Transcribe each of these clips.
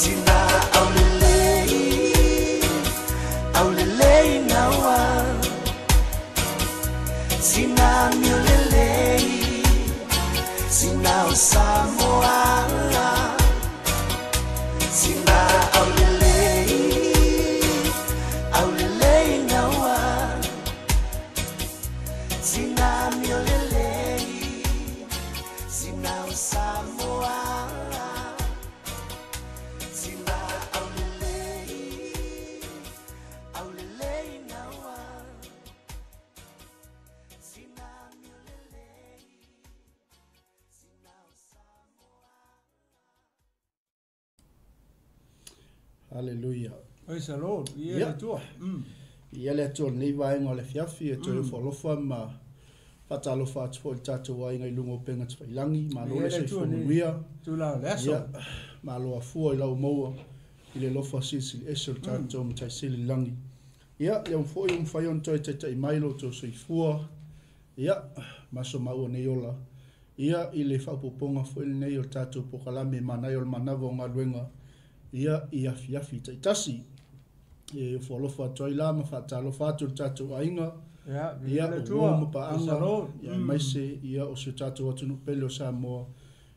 Sina aulelei, aulelei naua. Sina miulelei, sina o Samoa. Sina aulelei, aulelei naua. Sina miulelei, sina o Samoa. Sina aulelei, aulelei naua. Sina miulelei, sina o Samoa. Haleluia. Praise the Lord. Ia le Atua. Ia le Atua o lenei vaega o le afiafi e toe ofo alofa ma faatalofa atu foi i le tatou aiga i luga o upega tafailagi. Malo Ia le le Atua soifua nei. manuia. Tula o le aso. Ia, malo afua i lau maua i le alofa silisili ese o le tatou Matai Sili i le lagi. Ia, lea foi ua mafai ona toe taitai mai lo outou soifua. Ia, ma so maua nei ola. Ia, i le faaopoopoga foi lenei o le tatou polokalame manaia o le manava o galuega. Ia, i afiafi taitasi. E ofo alofa atu ai la ma faatalofa atu i le tatou aiga. Ia, Ia, le o Atua. uo ma Praise the paaga. Lord. Ia, aemaise, ia, o si o tatou atunuu pele o Samoa.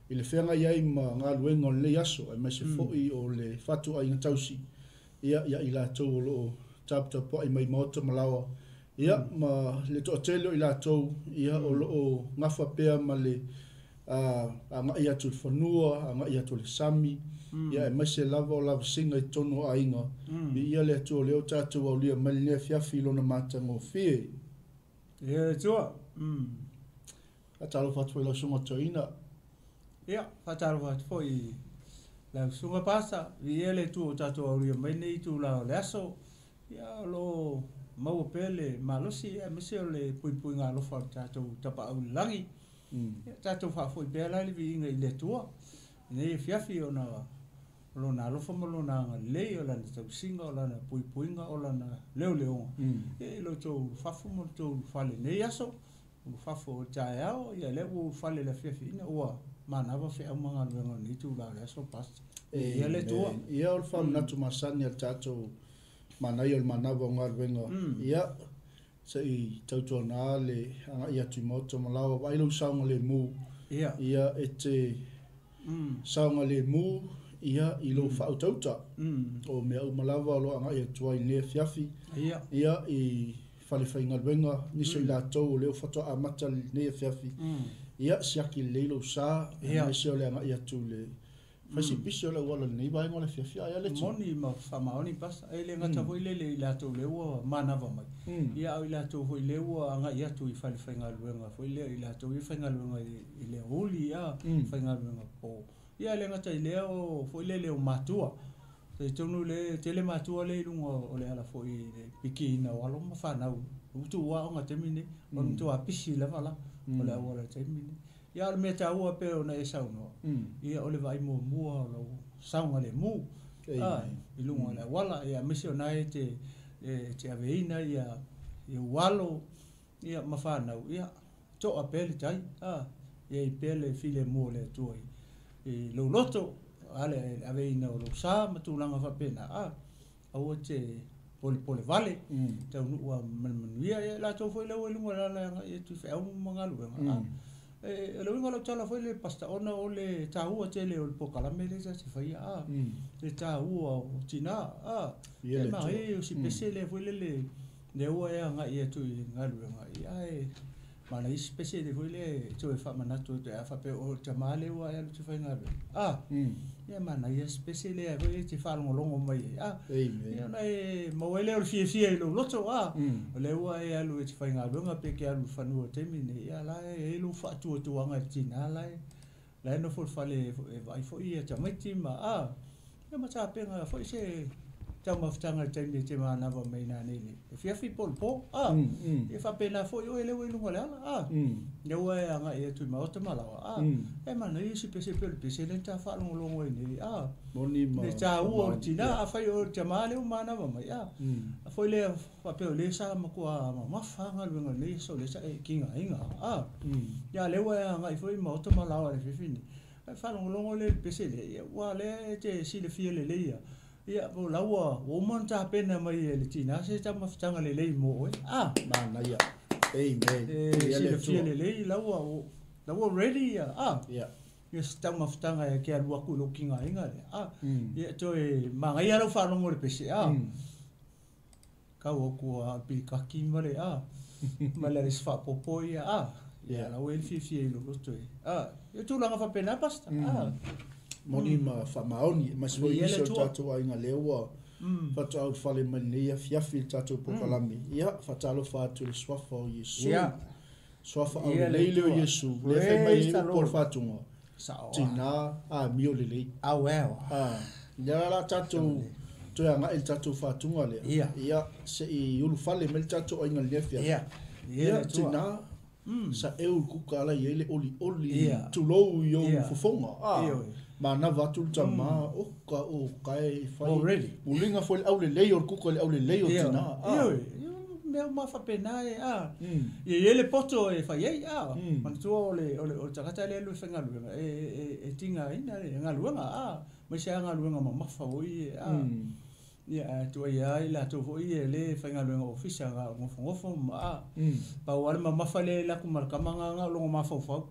I le feagai ai ma galuega o lenei aso, aemaise foi o le fatuaiga tausi. Ia, ia i latou o loo taputapuai mai maota ma laoa. Ia, ma le toatele o i latou, ia, o loo gafa pea ma le agai atu i le fanua, agai atu i le sami. Ia, aemaise lava o lavasiga i totonu o aiga. Viia le Atua o lea ua tatou aulia mai lenei afiafi i lona matagofie. Ia le Atua. Faatalofa atu foi i lau susuga toeaina. Ia, faatalofa atu foi i lau susuga Pasa. Viia le Atua o tatou aulia mai nei tula o le aso. Ia, o loo maua pea le malosi, ia, aemaise o le puipuiga alofa o le tatou Tapaau i le lagi. Ia, tatou faafoi pea la le viiga i le Atua. Nei afiafi ona o lona alofa ma lona agalelei, o lana tausiga, o lana puipuiga, o lana leoleoga. Ia, i lo outou fafo ma lo outou fale nei aso, o fafo o taeao, ia lea ua ulufale le afiafiina, ua manava feau ma galuega o lenei tula o le aso, Pastor. Ia le Atua. Amen. Ia, o le faamanatu masani a le tatou manaia o le manava o galuega. Ia, se i tautuana le agai atu i maota ma laoa, vaai lou saogalemu. Ia. Ia, e te saogalemu, ia, i lou faautauta. O mea uma lava o lo agai atu ai i lenei afiafi. Ia. Ia, i fale faigaluega, nisi o i latou o lea ua faatoa amata lenei afiafi. Ia, siaki lelei lou sa, aemaise o le agai atu i le faisipisi o le auala i lenei vaega o le afiafi. Ai, a le tu. Moni ma faamaoni, Pastor. E le gata foi lele i latou lea ua manava mai. Ia, au i latou foi lea ua agai atu i fale faigaluega foi lea, i latou ia faigaluega i le aoauli, ia, faigaluega po. Ia, le gata i lea o foi lele o matua. Talitonu le tele matua le i luga o le ala foi i le pikiina o alo ma fanau. Utu ua aoga taimi nei, o le matua pisi lava la, o le auala i taimi nei. Ia, o le mea taua pei ona e saunoa. Ia, o le vaai muamua o lau saogalemu. Amen. I luga o le auala, ia, aemaise o na e te aveina, ia, ia ualo, ia, ma fanau, ia, toa pea le tai, ia i pea le filemu o le Atua i lou loto, ale, le aveina o lou sa ma tulaga faapena, aua te polepole vale, taunuu a manumanuia, ia, latou foi lea ua i luga o le ala e agai atu i feau ma galuega, E le uiga o lau tala foi le Pastor, ona o le taua tele o le polokalame lea sa te faia, le taua o tina, Ia e le mahi Atua. o si pese lea foi lele, lea ua e agai atu i galuega, ia, e mana isi pese lea foi lea e toe faamanatu atu, a faapea o le tama lea ua e alu te faigaluega. Ia, mana ia si pese lea foi e te faalogologo mai ai. Amen. Ia, ona e maua ai lea o le fiafia i lou loto, o lea ua e alu e te faigaluega pe ke alu i fanua i taimi nei, ia, la e ai lou faatuatuaga i le tina, la e nofo i le fale e vaai foi ia tamaiti ma, ia, ma tapena foi se taumafataga i le taimi e te manava mai nā nei le afiafi po o le po, ia faapena foi oe lea ua i luga o le ala, lea ua e agai atu i maota ma laoa, e manaia si pese pe o le pese lea na ta faalogologo ai nei, Moni ma le taua o le maoni, tina, ia. afai o le tama lea ua manava mai, a foi lea faapea o lea sa matua mamafa galuega lenei aso lea sa e kigaina, ia lea ua e agai foi i maota ma laoa i le afiafi nei. Ai faalogologo lea i le pese lea, ia ua lea e te silafia lelei ia. Ia po o la ua uma ona tapena mai e le tinā se taumafataga lelei mo oe. A! Manaia. Amen. E Viia le silafia Atua. lelei la ua la ua ready ia. A! Ia. Ia se taumafataga e te alu atu i lou tigaina lea. A! Mm. Ia toe magaia lau faalogo i le pese. A! Mm. Tau atu a pilikaki ma le a ma le alisi faaopoopo ia a. Ia Ia. la ua i ai le fiafia i lou loto e. A! Ia tulaga faapena pastor. A! Moni ma faamaoni, ma se foi Viia le nisi o Atua. tatou aiga lea ua faatoa ulufale mai lenei afiafi i le tatou polokalame. Ia, faatalofa atu i le suafa o Iesu. Ia. Suafa Ia le aulelei lea o Atua. Iesu. Lea fai mai Praise ai the upu o le Lord. faatuga. Saoa. Tinā amio lelei. Aueo. Ah, lea la tatou toe agai i le tatou faatuga lea. Ia. Ia, se'i ulufale mai le tatou aiga i lenei afiafi. Ia. Ia le Ia, Atua. tinā, sa eu i kuka ala i ai le olioli, Ia. tulou i ou Ia. fofoga. Ah, Ioe. manava atu le tamā, oka o kae e fai. Already. Muliga foi le aulelei o le kuka i le aulelei o Ia. tinā. Ah. Ioe. Ia, mea uma faapena e a. Mm. Ia i ai le poto e fai ai a. Mm. Manatua o le o le o le tagata lea e alu e faigaluega e e e tigaina le galuega a. Aemaise lava galuega mamafa foi e a. Mm. Ia ae tuai ai latou foi e lē faigaluega ofisa ga gofogofo ma a. Mm. Pau lava le mamafa lea e laku ma le kama agaga o logo mafaufau.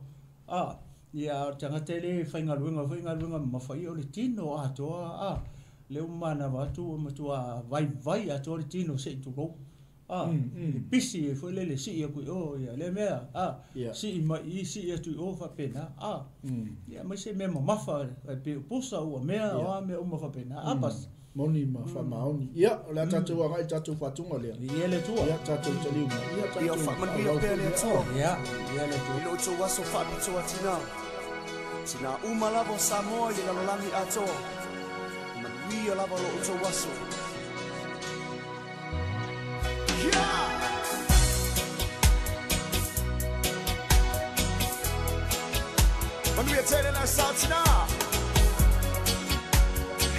A. Ia a o le tagata e lē faigaluega foi galuega mamafa ia o le tino atoa a. Lea ua manava atu ua matuā vaivai atoa le tino seʻi tulou. A. Mm, mm. Le pisi e foi lele sii atu i o ia lea mea a. Ia. Sii mai i sii atu i o faapena a. Mm. Ia aemaise mea mamafa e pei o pusa ua mea Ia. o a mea uma faapena. A pasi. Moni ma faamaoni. Ia, o le a tatou agai i le tatou faatuga lea. Viia le Atua. Ia, tatou taliu mai. Ia, Ia tatou faamanuia faaauau pea le foi. Atua. Ia, viia le Atua. I lo outou aso faapitoa tinā. Tinā uma lava o Samoa i le lalolagi atoa. Manuia lava lo outou aso. Yeah! Manuia tele lau sa tinā.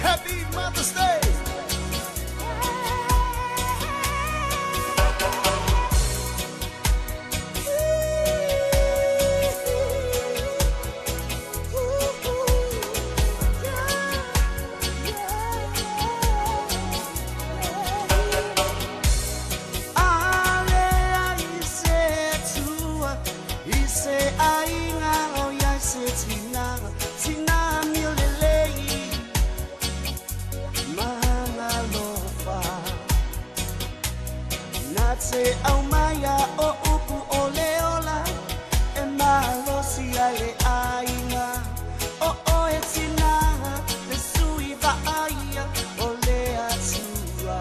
Happy Mother's Day! Ale ai se tua, i se aiga o ia se tina, tina mio lelei, mangalofa. Na te au maia o upu o le ola, e malosi ai le aiga. O oe tina, le sui vaaia o le Atua.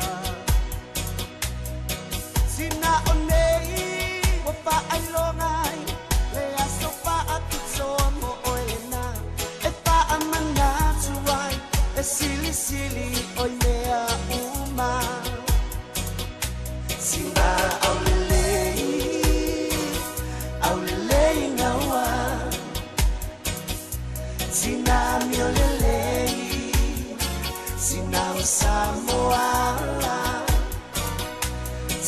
Sina o nei, ua faailoga ai, le aso faapitoa mo oe lena. E faamanatu ai, e silisili o i mea uma. Sina aulelei, aulelei gaua. Sina miolelei, sina o Samoa.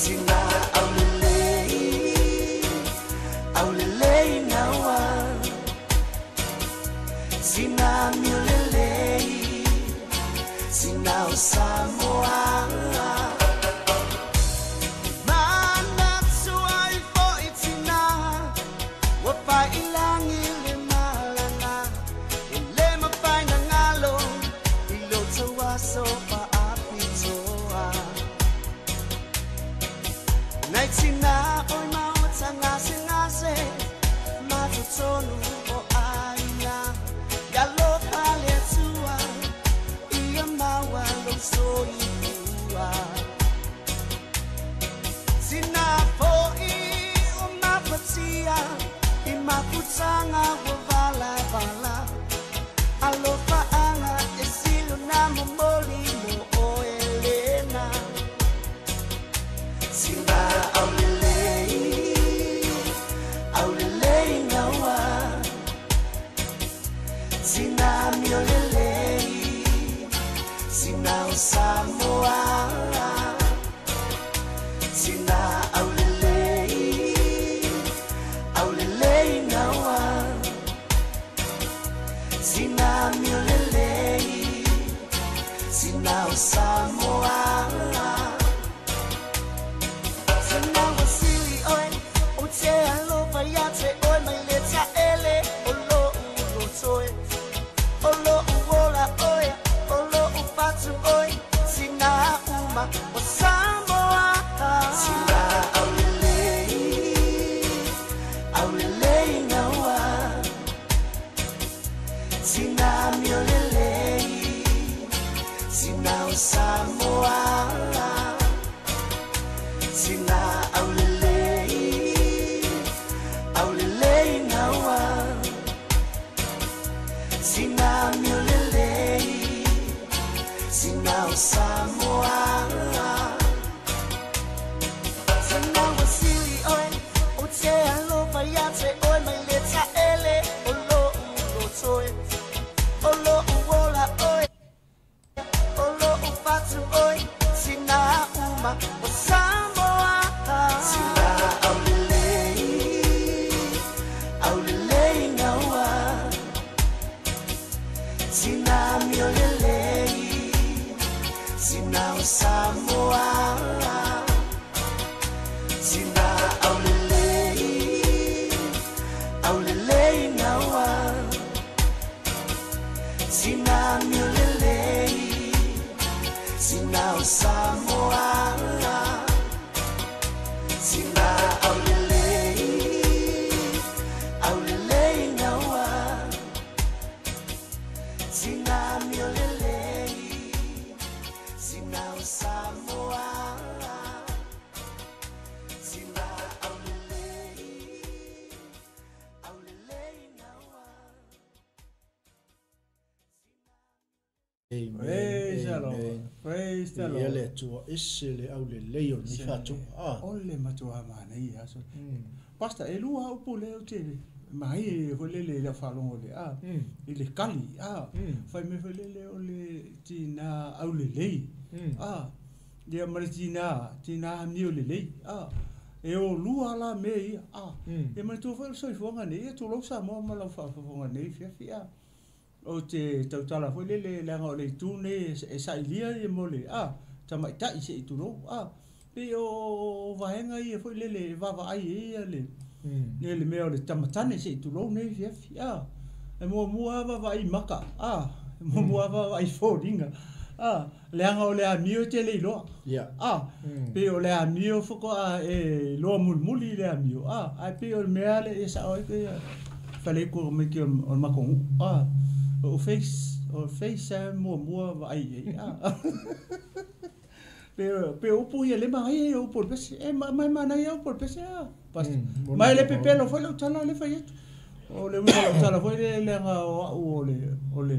Sina aulelei, aulelei naua. Sina miolelei, sina o Samoa. Manatu ai foi tina, ua failagi le malaga. E le mafai na galo, i lo tou aso faapitoa. Nei tina oi maota ngase ngase, matotonu o aiga. Ia lofa le Atua, ia maua lou soifua. Sina fo'i o mafatia, i mafutaga ua valavala. Alofaaga e silo na momoli mo oe lena. Sina aulelei, aulelei gaua. Sina miolelei, sina o Samoa. Sina aulelei, aulelei gaua. Sina o Samoa. Sina ua sili oe, o te alofa ia te oe mai le taele o lo'u loto e. O lo'u ola oe, o lo'u fatu oe, sina uma o Samoa. Sina aulelei, aulelei gaua. Sina miolelei, sina o Samoa. Sina aulelei, aulelei gaua. Sina miolelei, sina o Samoa. Sina ua sili oe, o te alofa ia te oe mai le taele o lo'u loto e. O lo'u ola oe, o lo'u fatu oe, sina uma o Samoa. Sina aulelei, aulelei gaua. Sina miolelei, sina o Samoa. Sina aulelei, aulelei gaua. Sina miolelei, sina o Samoa. Sina aulelei, aulelei gaua. Sina miolelei, sina o Samoa. Sina aulelei, aulelei gaua. Amen. Praise the Lord. Amen. Praise the Ia Lord. le Atua ese le aulelei o lenei Se- faatoga. O le matua manaia ia aso. Pastor, e lua upu lea ou te mai e foi lele i lau faalogo le a i le kali a fai mea foi lele o le tinā aulelei a ia ma le tinā tinā amio lelei a e o lua la mea ia a e manatua foi o le soifuaga nei ia tulou Samoa ma lau faafofoga nei fiafi a o te tautala foi lele leaga o le itu nei e sailia ia mo le a tamaitai se'i tulou a pei o vaega ia foi lele e vaavaai ai ia le ia le mea o le tamatane se'i tulou nei fiafi a e muamua lava vaai i maka a e muamua lava vaai i foliga a leaga o le amio e tele iloa a pei o le amio faatoa e iloa mulimuli i le amio a ae pei o le mea lea e sao ai ia faleiko o tamaiti o le matou nuu a o face o face lava e muamua vaai i ai a pe o upu ia le manaia ia upu o le pese e ma e manaia upu o le pese a ma e le pepelo foi lau tala lea e fai atu o le uiga o lau tala foi lea leaga o au o le o le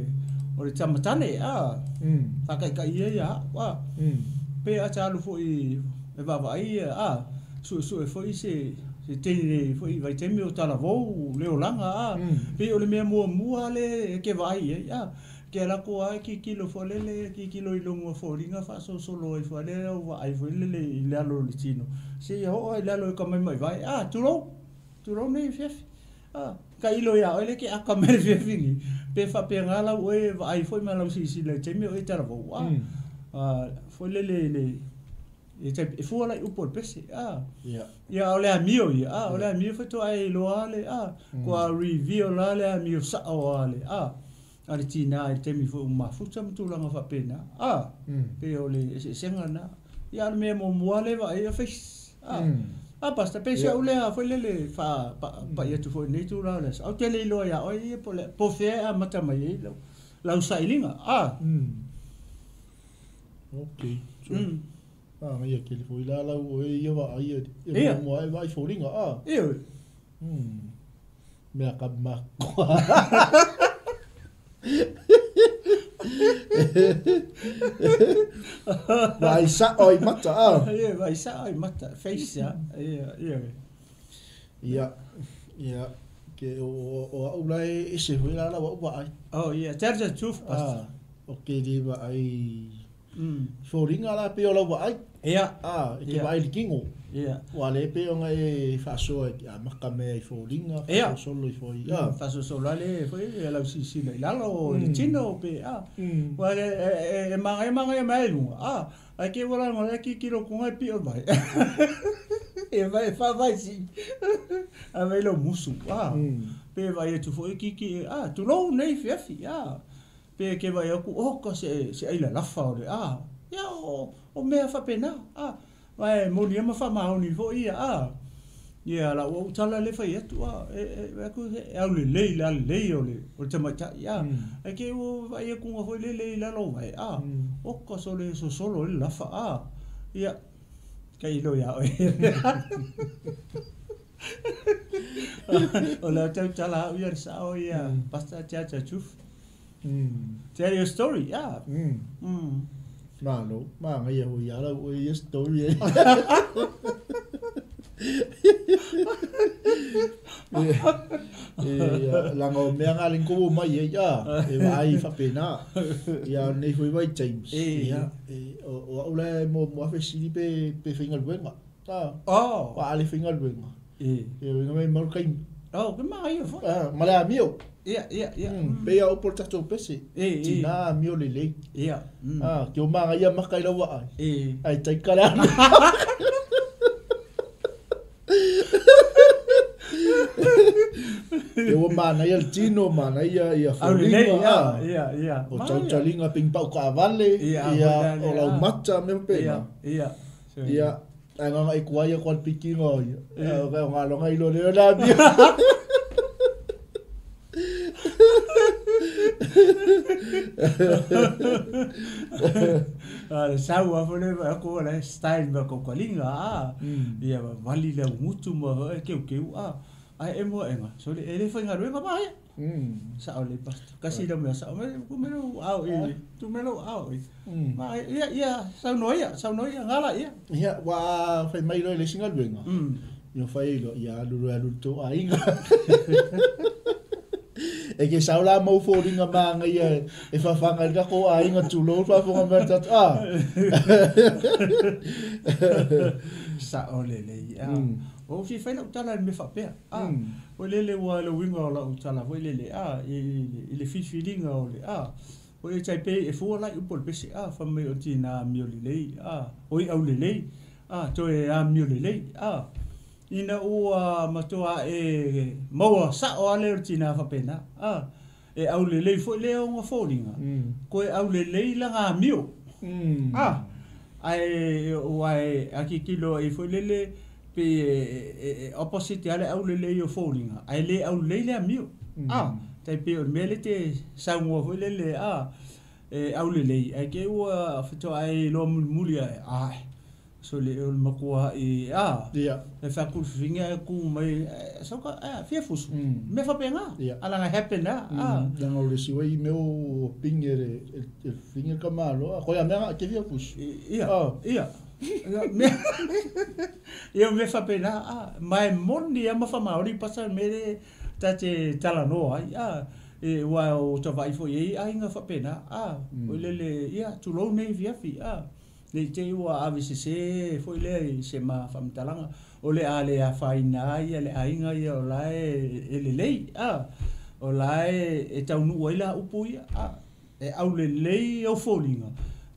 o le tamatane a faataitai ia au a pe a ta alu foi e vaavaai a suesue foi se se teine foi i vaitaimi o talavou le olaga a pei o le mea muamua lea e te vaai i ai a ke alu atu lava e tilotilo foi lele tilotilo i luga o foliga faasolosolo ai foi lea au vaai foi lele i le alo o le tino seia oo lava i lalo e tamatamaivai a tulou tulou nei afiafi a tailo ia oe le ke aka mai le afiafi nei pe faapena lau oe vaai foi ma lau silasila i le taimi o oe talavou a foi lele i le e fua la i upu o le pese a ia o le amio ia a o le amio faatoa e iloa le a faatoa reveal la le amio sao a le a a le tinā i le taimi foi ua mafuta ma tulaga faapena a pei o le eseesega lena ia a o le mea muamua lea e vaai o face a a pastor pei se au lea foi lele faapai atu foi i lenei tulaga o le aso ae ou te le iloa ia oe ia po o fea e amata mai ai lau lau sailiga a. Okay. So, Manaia tele foi la lau oe ia vaai e muamua e vaai foliga a. Ioe. Mea ka mako. Vaai sao i mata a. Ia, vaai sao i mata, face a. Ia, ia. Ia, ia. Ke o o au la e ese foi la lau au vaai. Oh, yeah, tell the truth, Pastor. Ah, o ke le vaai. Foliga la pei o lau vaai. Ia. A, e te Ia. vaai i le tino. Ia. Ua le pei ona e faasoa e te amata mea i foliga, Ia. faasolosolo ifo i, a. Faasolosolo lava le foi le lau silasila i lalo o le tino pe a. Ua e magaia magaia mai ai i luga, a, ae te i ua laga o le tilotilo atu e pio mai. E vai faavae sii. Ave ai lau musu, a. Pe vaai atu foi titi, a, tulou nei afiafi, a. Pe ke vaai atu, oka se se ai lalafa o le, a. Ia o mea faapena, a. Aua e moni lava ma faamaoni foi ia, a. Ia lau au tala lea e fai atu, a, e vaai atu e aulelei le aulelei o le tamaitai, a. Ae te i ua vaai atu foi lele i lalo o vae, a. Oka sole sosolo ai le lafa, a. Ia, tailo ia oe. O le tautala au ia le sao ia, Pastor, tell the truth. Tell your story, yeah. Malo, magaia foi ia lau oe ia story ai. E laga o mea na le kovo mai ai, a, e vaai faapena. Ia o lenei foi vaitaimi. Ia, e, o au la e muamua fesili pe faigaluega. A, Oh. ua a le faigaluega. E. E uiga mai mau le taimi. Oh, ke magaia foi. A, ma le amio. Ia, ia, ia. Pei a upu o le tatou pese. Tina amio lelei. Ia. A, ke o magaia maka i lau vaai. E. Ai taika le amio. E ua manaia le tino, manaia ia Aulelei, foliga, ia, a. ia, ia. O tautaliga pei pau kaavale, Ia, ia, foi o lea, laumata, mea faapena. Ia, ia. Ia, ae gagaʻi kuai aku a le pikiga o ia. O galoga i lo lea o le amio. A le sau a foi le vaai atu o le style ma kaukaliga, a. Ia vali le augutu ma e keukeu, a. Ae e moaega, sole e le faigaluega ma ia. Sao le pastor. Kasi la mea sao mai, ku me lau ao i, tu me lau ao i. Ma ia, ia, saunoa ia, saunoa ia, gala ia. Ia, ua fai mai loa i le isi galuega. Ia fai ai loa, ia alu loa e alu i le tou aiga. E ke sao la mau foliga magaia e fafaga i le tatou aiga tulou le faafofoga mai a le tatou. A. Sao lelei, a. O fia fai lau tala i le mea faapea. A. Foi lele ua le uiga o lau tala foi lele, a, i le filifiliga o le, a. Foi le tai pei e fua lai upu o le pese, a, fai mai o tina amio lelei, a, oi aulelei, a, toe amio lelei, a. Ina ua matoa e maua sao lava lea o le tina faapena, a. E aulelei foi lea ona foliga, koe aulelei laga amio. A. Ae ua e akikilo ai foi lele pe e opposite ale aulelei o foliga, ae le aulelei le amio. A. Tai pei o le mea lea e te saunoa foi lele, a, e aulelei, ae te i ua fetoa ai loa mulimuli ae, ai, sole o le matua i, a, Ia. e faakulufifiga ae tu mai, sauka, a, fia fusu. Mea faapena. Ia. Alaga happen a, a. Laga o le isi ai mea o pigi e le fafine le tamāloa. A koe a mea ke fia fusu. Ia, Ah. ia. Ia, ia mea faapena, a, ma e moni lava ma faamaoni pasa le mea lea ta te talanoa ai, a. E ua o tavaai foi i ai aiga faapena, a. Foi lele, ia, tulou nei afiafi, a. Nei te i ua ave sesē foi lea i se ma faamatalaga o le a le afaina ai ia le aiga ia o la e lelei, a. O la e taunuu ai la upu ia, a. E aulelei au foliga,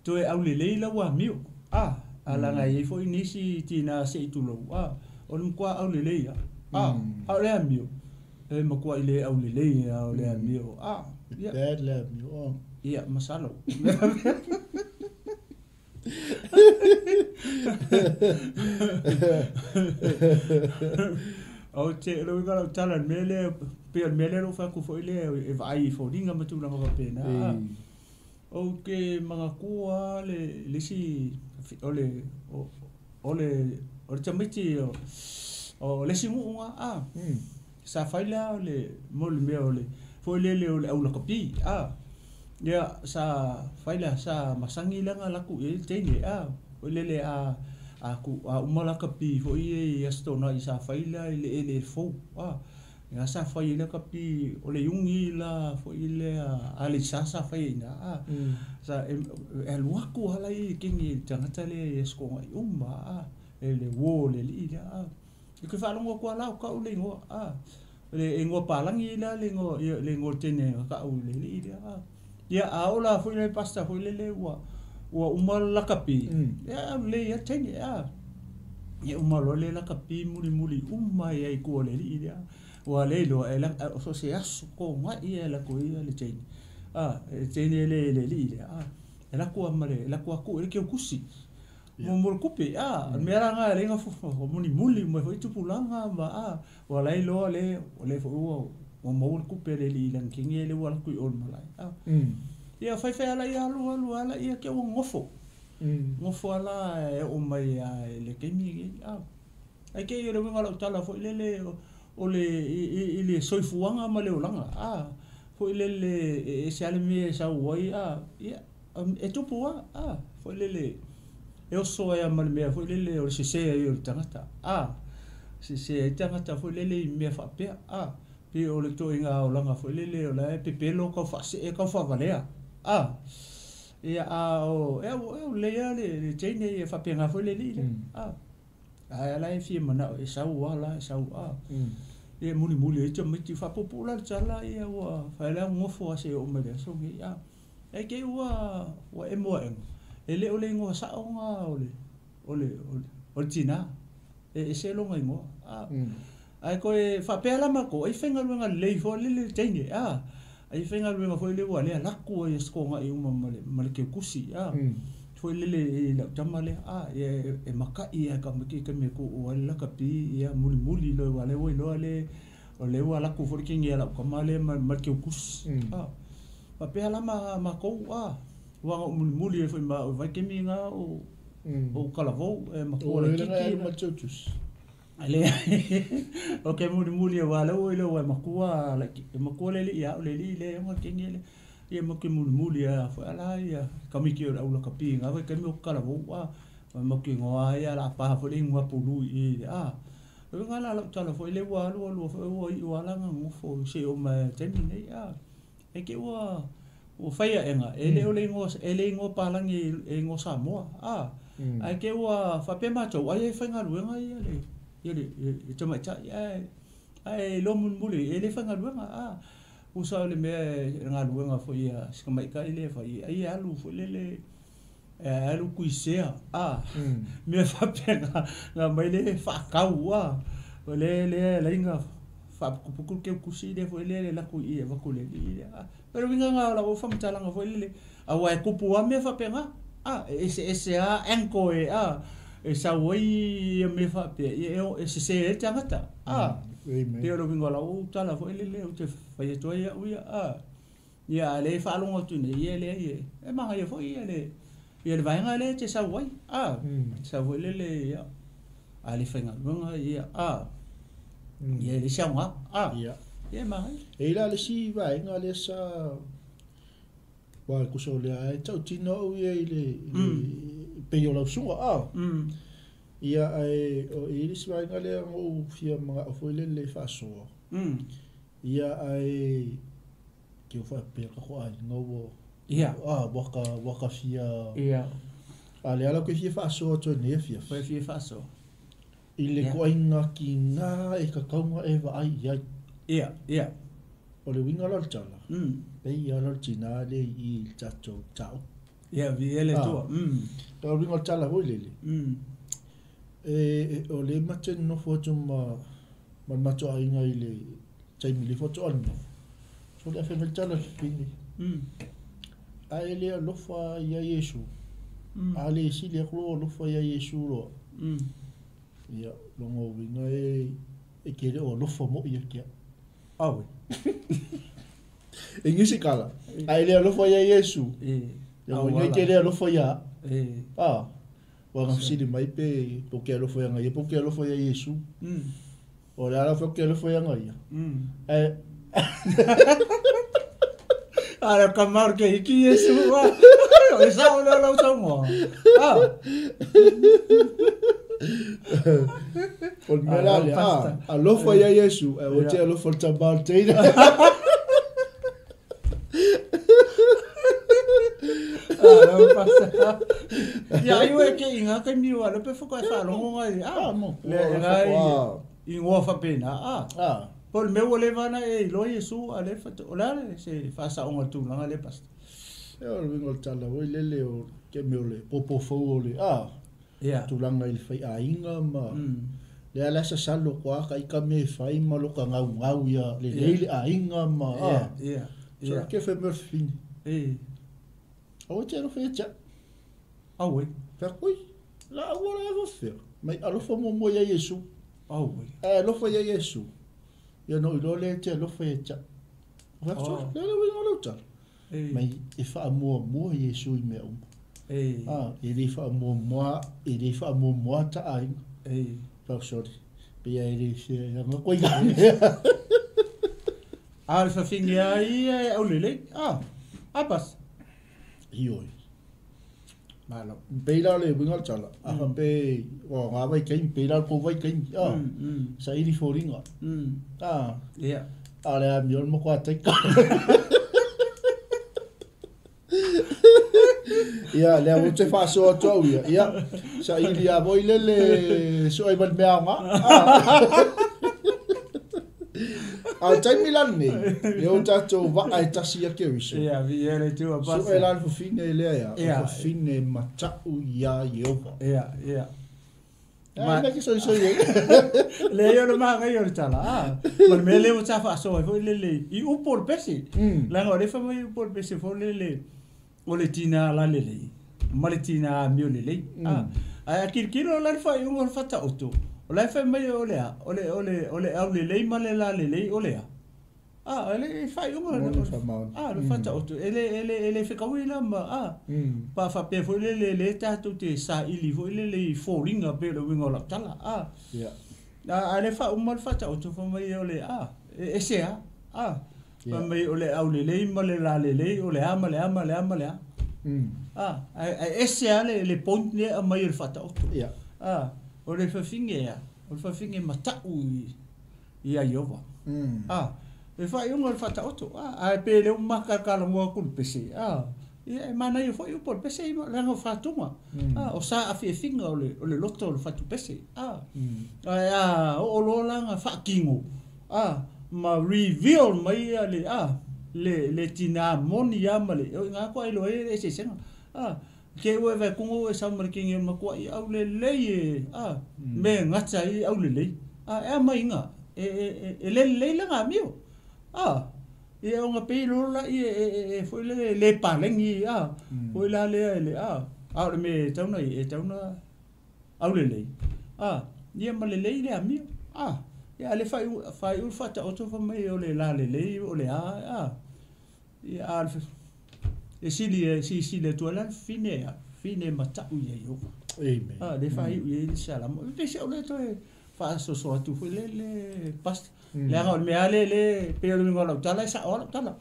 toe aulelei lau amio, a. Alaga e i ai foi nisi tina se i tulou, a. O le matua aulelei lava, a. A o le amio, e matua i le aulelei a o le amio, a. E Ia, bad le amio. Oh. ia, masalo. O te le uiga o lau tala i le mea lea, pei o le mea lea na ou fai atu foi lea e vaai i foliga ma tulaga faapena. A. Ou te manatua lava le isi o le o le o le tamaiti o le isi nuu lena, a. Sa fai la o le mo le mea o le foi lele o le aulakapi, a. Ia sa fai la sa masagi laga laku i ai le teine, a. Foi lele a a ku a uma la kapi foi e i Aso Toonai sa fai la i le eleele fou, a. Ia sa fai i lakapi o le iugi la foi lea Aleisa sa fai ai i ina a. Sa e alu atu lava la ia i le kegi i le tagata lea i aso toonai uma a, e le uo o le alii lea a. Ou te faalogo atu lava la o tau le igoa a, le igoa palagi la le igoa le igoa o le teine na tau i le alii lea a. Ia a oo la foi le pastor foi lele ua ua uma le lakapi, ia e alu lelei lava le teine a. Ia uma loa le lakapi mulimuli uma ai lava i tua o le alii lea. Ua le iloa e so o se aso togai lava e alu atu ai le teine a, le teine le le alii lea a, e alu atu lava ma le, e alu atu lava tuu i ai le teutusi mo le tupe a. O le mea la lena e ala ai ona mulimuli uma ai foi tupulaga ma a, ua la e iloa le o lea foi ua maua le tupe a le alii i lana teine lea ua alu atu i o i le malae a. Ia faifai lava lea alu alu lava lea te i ua nonofo. Nofo lava la e oo mai lava i le taimi lenei. A, ae te i o le uiga o lau tala foi lele o le i le soifuaga ma le olaga, a, foi lele e ese lava le mea e sau ai, a, ia, e tupu lava, a, foi lele e oso ai lava ma le mea foi lele o le sese ai o le tagata, a, sese ai le tagata foi lele i mea faapea, a, pei o le ituaiga olaga foi lele o la e pepelo tau faasee tau faavalea, a. Ia a o e au e lelei lava le teine ia faapena foi le alii lea. A ae la e fia manao e sau lava la e sau a. Ia mulimuli ai tamaiti faapuupuu la le tala ia ua fai la nofo lava seia oo mai le aso lenei a. Ae te i ua ua emo aega e le o le igoa sao lena o le o le o le tina e ese lona igoa a. Ae toe faapea la matou ai faigaluega lelei foi lele le teine a. Ai faigaluega foi lea ua le alu atu ai e togai uma ma le ma le teutusi a. Foi lele i lau tama lea a ia e makai lava e tamaiti i le taimi e tuu ai le lakapi ia mulimuli loa aua o lea ua iloa le o lea ua alu atu foi le kegi a lau tama lea ma le teutusi a. Faapea la matou a, aua na ou mulimuli ai foi ma au i le vaitaimi lena o ou talavou e matua laitiiti. Leai, ou te mulimuli aua o lea ua iloa ua e matua laitiiti, e matua le alii ia au, le alii lea e ona le teine lea. Ia matou te mulimuli lava foi a la ia tamaiti o le au lakapi i na vaitaimi o talavou a, matou te igoa lava ia o le a pa foi le igoa pulu i i a. O le uiga la o lau tala foi lea ua alu alu foi ua iu lava la ona nofo seia oo mai lava i le taimi lenei a. E te ua ua fai aega, e le o le igoa e le igoa palagi e igoa Samoa a. Ae te ua faapea matou ai e faigaluega ia le ia le le tamaitai ae ae iloa mulimuli e le faigaluega a. Tusa o le mea e galuega foi a si tamaitai lea e fai ai e alu foi lele e alu kuisea a. Mea faapena na aumai le faatau a. O le lea e ala ai ona faaputuputu le teutusi lea foi lea e alu atu i i e avatu i le alii lea a. O le uiga lena o lau faamatalaga foi lele, aua e tupu lava mea faapena, a, e eseese lava angle e, a, e sau ai ia mea faapea, ia e sese ai le tagata, a. Pei o le uiga o lau tala foi lele ou te fai atu ai au ia, a. Ia, a o lea e faalogo atu nei, ia e leai, e manaia foi ia le, ia le vaega lea e te sau ai, a. Sau foi lele, ia, a le faigaluega, ia, a. Ia e leai se aoga, a. Ia. Ia e manaia. E i ai la le isi vaega lea sa aua e tusa o lea e tautino au ia i le pei o lau susuga a. Ia ae o i ai le isi vaega lea na ou fia manao foi lele e faasoa. Ia ae te o faapea tatou aiga ua Ia. A ua ka ua ka fia Ia. A lea la ou te fia faasoa atu ai nei afiafi. Koe fia faasoa. I le ituaiga tina e tatau ona e vaai i ai. Ia, ia. O le uiga la o le tala, pei lava la o le tina lea i i i le tatou mataupu. Ia, viia le Atua. O le uiga o le tala foi lele, e, o lea ma te nonofo atu ma, ma le matou aiga i le taimi lea faatoa nonofo. So o le a fai mai le tala a le fafine, a e le alofa ia Iesu, a le sili atu lou alofa ia Iesu loa, ia, lona uiga e, e te le o alofa moi ia te au. Auē. I nisi tala, a e le alofa ia Iesu, lona uiga e te le alofa ia au. A, ua na fesili mai pe ou te alofa ia ia pe ou te alofa ia Iesu. O le a la fai ou te alofa ia ia. Ae A le kama o le keiki Iesu a. O le sao lea o lau saunoaga. A. O le mea la lea, alofa ia Iesu, ae ua te alofa i le tama o le teine. Ia ai ua e ke i ngā kaimi o alo pe whaka e whaalongo ngai. Le ngai ingoa whapena. Po le mea ua leva ana e iloa Iesu a le whatu. O le ale se whaasaonga tūlanga le pasta. E o le winga o le tala oi lele o ke mea o le popo fau o le tūlanga i le whai āinga ma le ala sa salo koa ka ika me whai ma loka ngau ngau ia le leile āinga ma So ke whai mea whini. Awe te alofa ia tia. Awe. Whea koe, la aua la ewa whia. Mai alofa mo mo ia Iesu. Awe. E alofa ia Iesu. Ia no iloa le te alofa ia tia. Whea koe, le le winga lau tala. Mai e wha mua mua Iesu i mea uma. E le wha mua mua, e le wha mua mua ta ainga. Whea sorry. Pea e le whia, anga koe ngā mea. A le whawhingi a ia e aulele. A pas. Ioi. Malo. Peila le winga le tala. A whampe, o ngā vai kaimi, peila le kō vai kaimi. Sa iri fōringa. A le a miol mo koa teika. Ia, lea ua te whaasoa atu au ia. Ia, sa iri a voi lele so ai mani mea ngā. A taimi lan nei, le o tātou waa e tasi a ke uiso. Ia, vi e le tua pasa. So e lan fufine lea ia, o fufine matau ia Iehova. Ia, ia. Ma ke soi soi e. Le ia le maha ngai o le tala. Ma le mea lea ua tā whaasoa ai foi lele i upo le pesi. Langa o le wha mai upo le pesi foi lele o le tina la lele. Ma le tina mio lele. Ai a kirikiro la le whai unga o le whata oto. O lai whai mai o lea, o le au lelei ma le la lelei o lea. A, le whai unga. A, le whata oto. E le whekaui la ma, pa whapea foi le le tātou te sa ili foi le le i fōringa pe le winga o lau tala. A, le wha uma le whata oto whai mai o le, e se a. Whai mai o le au lelei ma le la lelei o le a ma le a ma le a ma le a. A, e se a le point lea mai o le whata oto. A, o le whawhinge ia, o le whawhinge matau i a Iova. E whai unga o le whata oto, a e pe leo makakala mua kulu pese, ia e mana ia whai upo le pese i langa o whātunga, o sa awhi e whinga o le loto o le whatu pese, a o loa langa whakingo, ma reveal mai ia le, le tina moni ia ma le, o ngā koa ilo e se senga, ke ue vai kongo e sau mara kingi makua i au le lei e, me ngata i au le lei, e a mai ngā, e le lei la ngā mio, e o ngā pei lola i e foi le le palengi, foi la lea e le, a o le me tauna i, e tauna au le lei, ia ma le lei le a mio, ia le fai ul fata oto fa mai o le la le lei, o le a, ia a e sili e si si le tua la fine fine matau ia Iova. Amen. Le whai ui e salama. Pe se o le toe whaasoso atu foi le le pasta. Le anga o le mea le le pe o le mingo lau tala e sa o lau tala.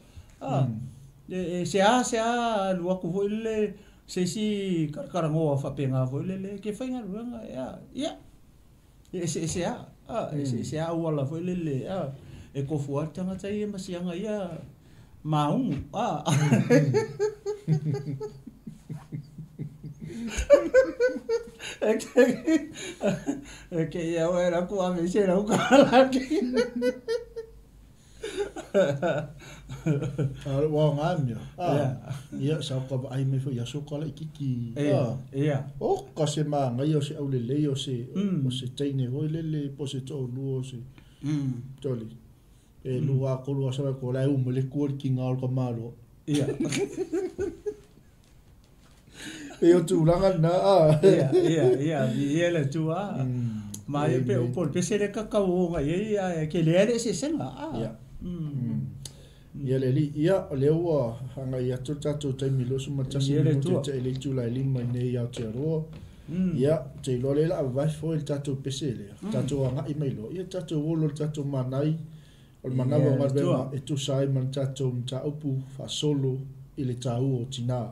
E se a luaku foi le se si karakarangoa whapenga foi le le ke whai ngā ruanga ia. E se a e se a uala foi le le e kofu a tangata ia masianga ia maungu. E ke ia o era kua me se rau ka la ki. A wa ngā mea. Ia sa ka ai me foi aso ka la kiki. Ia. O ka se manga ia se au le lei o se teine hoi le le po se to lu o se. Toli. E lua kolu asa ko la u mele ku ki ngā o ka malo. Ia. E o tūlanga nā. Ia, ia le tua. Ma e pe o pol pese le kakau o ngā ia ke le ale se senga. Ia. Ia le li, ia o le ua hanga ia tō tātou taimi loso matasi mo te te le tūla i lima i nei Aotearoa. Ia, te iloa le la vai foi le tātou pese lea. Tātou anga i mai loa. Ia tātou olo le tātou manai. O le manawa o ngā e tusa ai man tātou mtāupu whaasolo i le tāu o tina.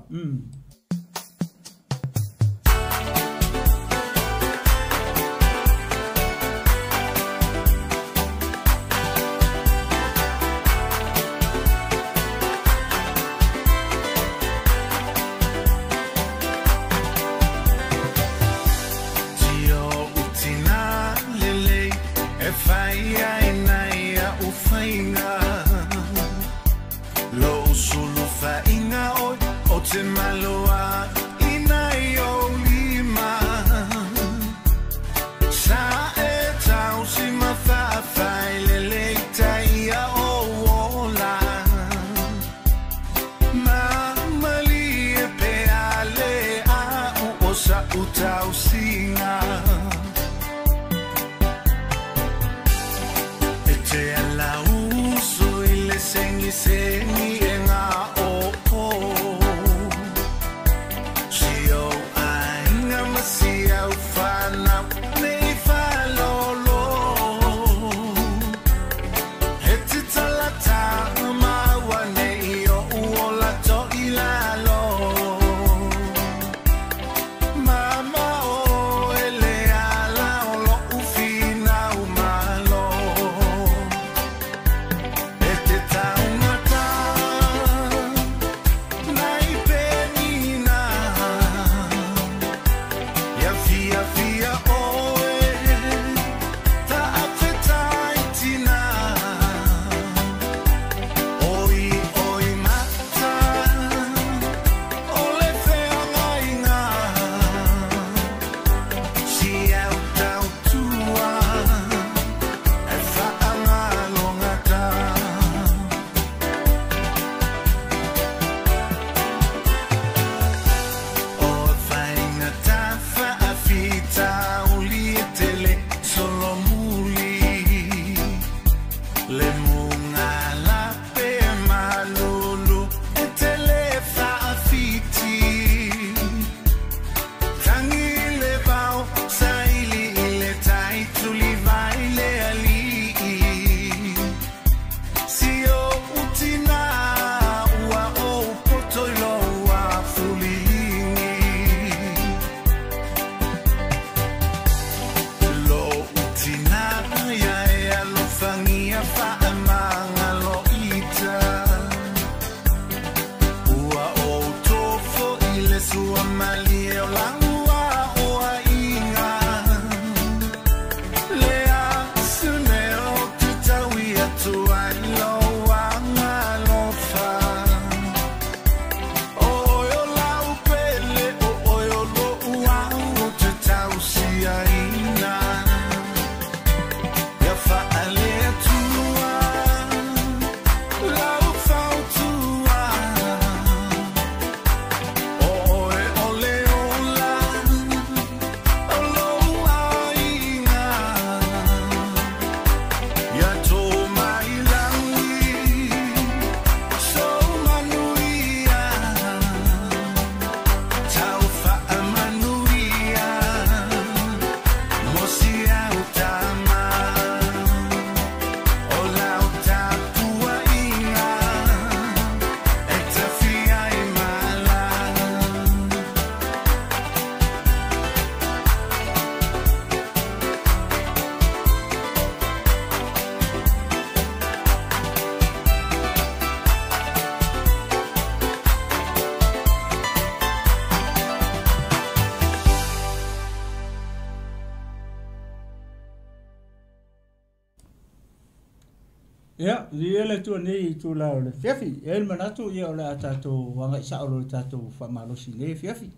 Ia, viia le Atua nei i itula o le afiafi. E i ai le manatu, ia o le a tatou agai sao loa i le tatou faamalosi i lenei afiafi.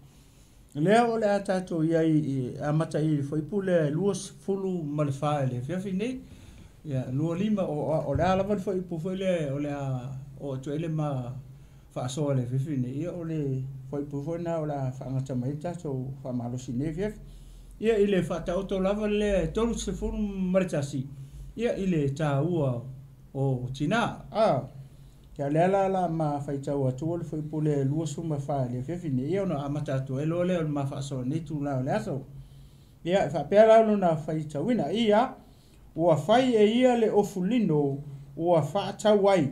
Lea o le a tatou i ai i amata i le fuaiupu lea e 24 i le afiafi nei. Ia, 25, o le a lava le fuaiupu foi lea o le a oo atu ai le ma faasoa i le afiafi nei, ia o le fuaiupu foi lena o le a faagata mai ai le tatou faamalosi i lenei afiafi. Ia, i le faataoto lava lea e 31, ia i le taua o tinā. A, ia lea la la ma faitau atua le fuaiupu lea e 24 i le afiafi nei, ia ona amata atu ai loa lea o le ma faasoa i lenei itula o le aso. Ia, e faapea la lona faitauina, ia, ua fai e ia le ofulino ua faatau ai,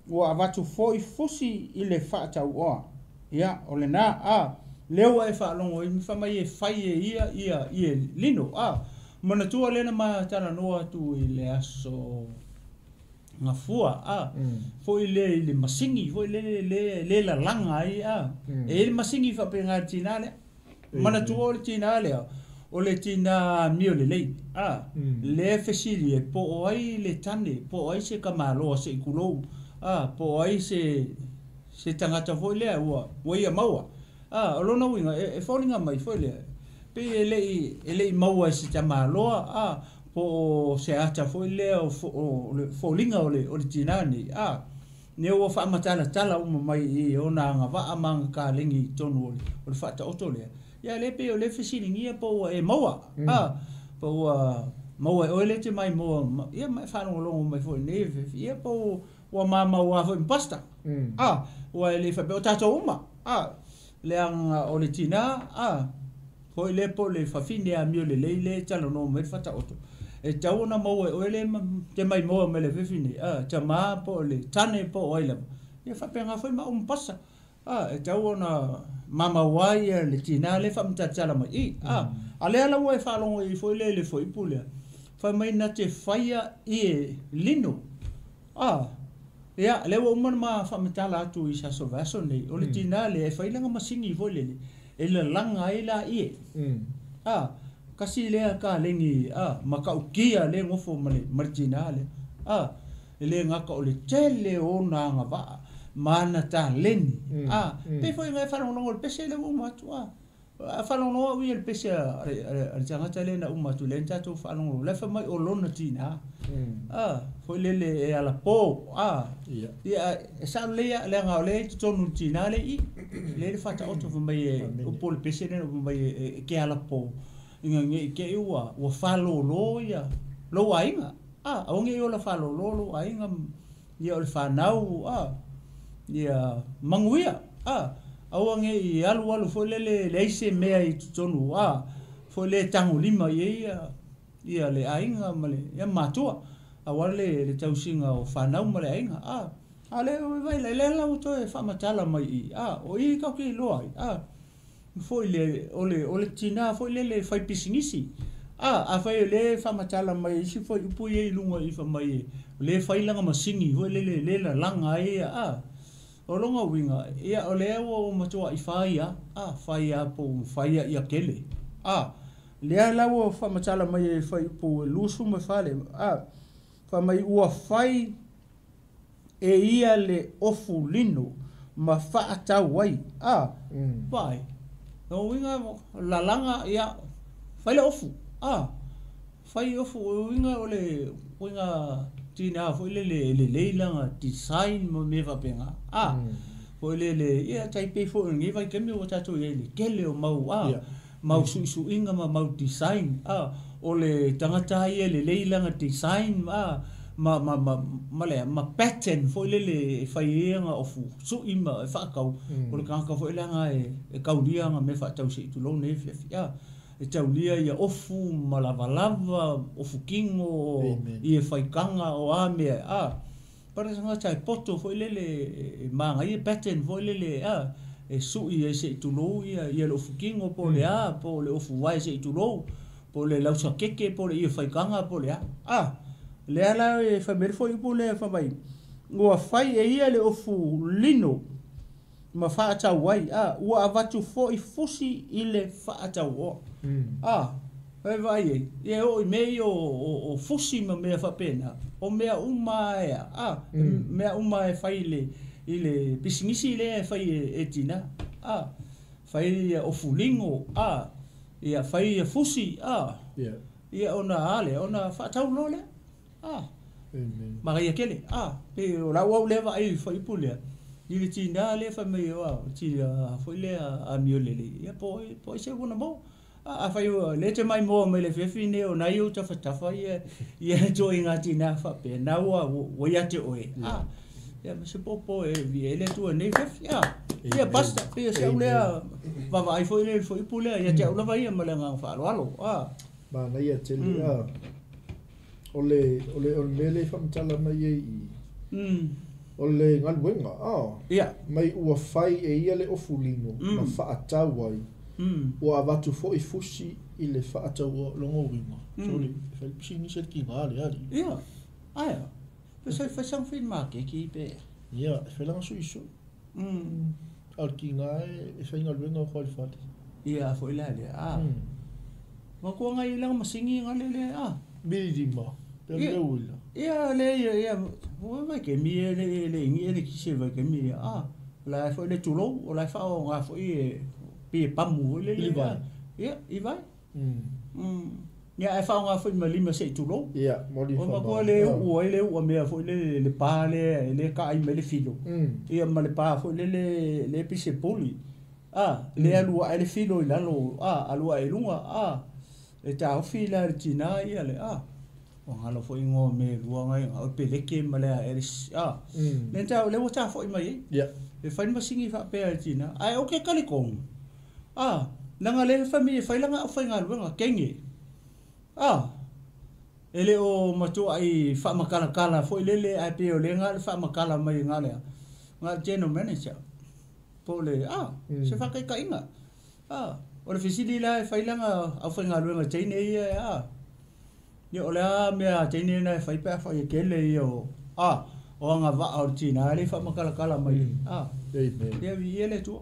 ua avatu foi fusi i le faatauoa. Ia, o lena, a, lea ua e faalogo ai, fai mai e fai e ia ia ie lino, a, manatua lea na ma talanoa atu i le aso gafua, a, foi lea i le masini, foi lea le le lalaga ai, a, e i ai le masini faapena i le tinā lea. Manatua o le tinā lea, o le tinā amio lelei, a, lea e fesili ai po o ai le tane, po o ai se tamaloa se i tulou, a, po o ai se se tagata foi lea ua ua ia maua. A, o lona uiga, e foliga mai foi lea, pei e le i e le i maua e se tamaloa, a, po o se ata foi lea o o le foliga o le o le tinā nei, a, lea ua faamatalatala uma mai i ona agavaa ma ana kalegi i totonu o le o le faataoto lea. Ia lea pei o lea fesiligia po ua e maua, a, po ua maua e oe lea e te maimoa, ia ma e faalogologo mai foi i lenei afiafi, ia po ua mamauā foi ma pasta, a, ua e le faapea o tatou uma, a, leaga o le tinā, a, foi lea po o le fafine amio lelei lea e talanoa mai le faataoto, e tatau ona maua e oe lea te maimoa mai le afiafi nei, a, tamā po o le tane po o ai lava, ia faapena foi maau ma pasta. A, e tatau ona mamauā ia le tinā lea e faamatalatala mai i, a, a lea la ua e faalogo i ai foi lea i le fuaiupu lea, fai mai na te faia ie lino. A, ia, lea ua uma ona ma faamatala atu i se aso o le vaiaso lenei, o le tinā lea e fai lana masini foi lele e lalaga ai la ie. A, tasi lea kalegi, a, matautia lea e nofo ma le, ma le tinā lea. A, e le gata o le tele o ona agavaa ma ana taleni, a, pei foi ona e faalogologo i le pese lea ua uma atu, a. A faalogologo au ia i le pese a le tagata lea na uma atu lea na tatou faalogologo, la e fai mai o lona tinā, a, foi lele e alapo, a, ia, e sao lelei lava, leaga o lea e i totonu o le tinā lea i i, lea e le faataoto fai mai e, upu o le pese lea na fai mai e te alapo, ina ne i te i ua faalolo ia lou aiga, a, aua ne i ola faalolo lou aiga ia o le fanau, a, ia manuia, a, aua ne i alualu foi lele leai se mea i totonu, a, foi lele tagolima i ai ia, ia le aiga ma le, ia matua, aua le, le tausiga o fanau ma le aiga, a, a o lea ua vaai la, lea la ua toe faamatala mai i i, a, o i tatou te iloa ai, a, foi le, o le, o le tinā foi lele fai pisinisi. A, afai o lea e faamatala mai e isi fuaiupu ia i luga i fai mai o lea e fai lana masini foi lele lea e lalaga ai, a, O lona uiga, ia o lea ua ou matua'i fai a, a, fai a po ua mafai a ia tele. A, lea la ua faamatala mai e fuaiupu 24 le, a, fai mai ua fai e ia le ofu lino ma faatau ai. A, vaai, lona uiga lalaga, ia, fai le ofu, a, Fai ofu, o uiga o le uiga tina foi lele e lelei lana design ma mea faapena a foi lele ia tai pei foi o lenei vaitaimi ua tatou i ai i le tele o mau a mau suisuiga ma mau design a o le tagata lava ia e lelei lana design a ma ma ma ma le a ma pattern foi lele e fai ai ana ofu sui ma e faatau o le tagata foi lea e taulia ana mea faatau se i tulou nei afiafi a. E taulia ia ofu ma lavalava, ofu kino, ie faitaga, o a mea, a. Pale tagata e poto foi lele e manaia pattern foi lele, a, e sui ai se i tulou ia ia le ofu kino po o le a, po o le ofu vae se i tulou, po o le lausakeke po o le ie faitaga po o le a. A, lea la e fai mai ai le fuaiupu lea fai mai, ua fai e ia le ofu lino ma faatau ai, a ua avatu foi fusi i le faatauoa. A, e vaai ai, ia e oo i mea ia o fusi ma mea faapena, o mea uma lava e a, mea uma e fai i le pisinisi lea e fai e tina, a, fai ia ofu lino, a, ia fai ia fusi, a, ia ona a lea, ona faatau loa lea. A. Amen. Manaia tele. A, pei o lau au lea vaai i le fuaiupu lea, i le tina lea fai mai o tina foi lea amio lelei, ia po po ai se ua na maua. A, afai o lea e te maimoa mai le afiafi lenei o na i ou tafatafa ia ia ituaiga tina faapea, na ua ua ia te oe. A, ia ma se popo e viia ai le Atua i lenei afiafi. A, ia Pastor, pei o si au lea vaavaai foi lea i le fuaiupu lea ia te au lava ia ma le agaga faaaloalo. A. Manaia tele. A. O le, o le, o le mea lea i faamatala mai ai i i, o le galuega, a, mai ua fai e ia le ofu lino ma faatau ai, ua avatu foi fusi i le faatauoa, lona uiga, sole, e fai le pisinisi a le tiga le alii. Ia, ae a? Pe sa fai sana fai makeki pe. Ia, e fai lana suisui. A o le tiga e faigaluega o i le fale. Ia, foi la lea. A. Matua ngai langa masini nga le le a. Mililima, pe o le uila. Ia le ia ia ua vai ke mi e le le ingi e le kise vai ke mi a. La foi le tulou o la fa o nga foi e pi e pamu le le. I vai. Ia, i vai. Ia e fa o nga foi ma lima se i tulou. Ia, moli O fa matua le u ai le u mea foi le le pa le le ka ai mai le filo. Ia ma le pa foi le le le pise poli. A, le alua ai le filo i lalo, a, alua ai lunga, a. E taofi la le tina ia le a. O ngalo foi ngo me lua ngai nga o peleke ma le a e le a. Le tau le ua ta foi mai ai. Ia. E fai masingi faapea le tina. Ai o ke kalikong. A, langa le fai mai e fai langa au faigaluega kenge. A, e le o matua i faamakalakala foi lele ae pei o le nga le faamakala mai nga lea. Nga le general manager. Po o le a, se faakaikaiga. A, o le fesili la e fai langa au faigaluega teine ia e a. Ia o le a mea a teine na e fai pe afai e tele ia o a, o agavaa o le tina le faamakalakala mai. A. Amen. Ia viia le Atua.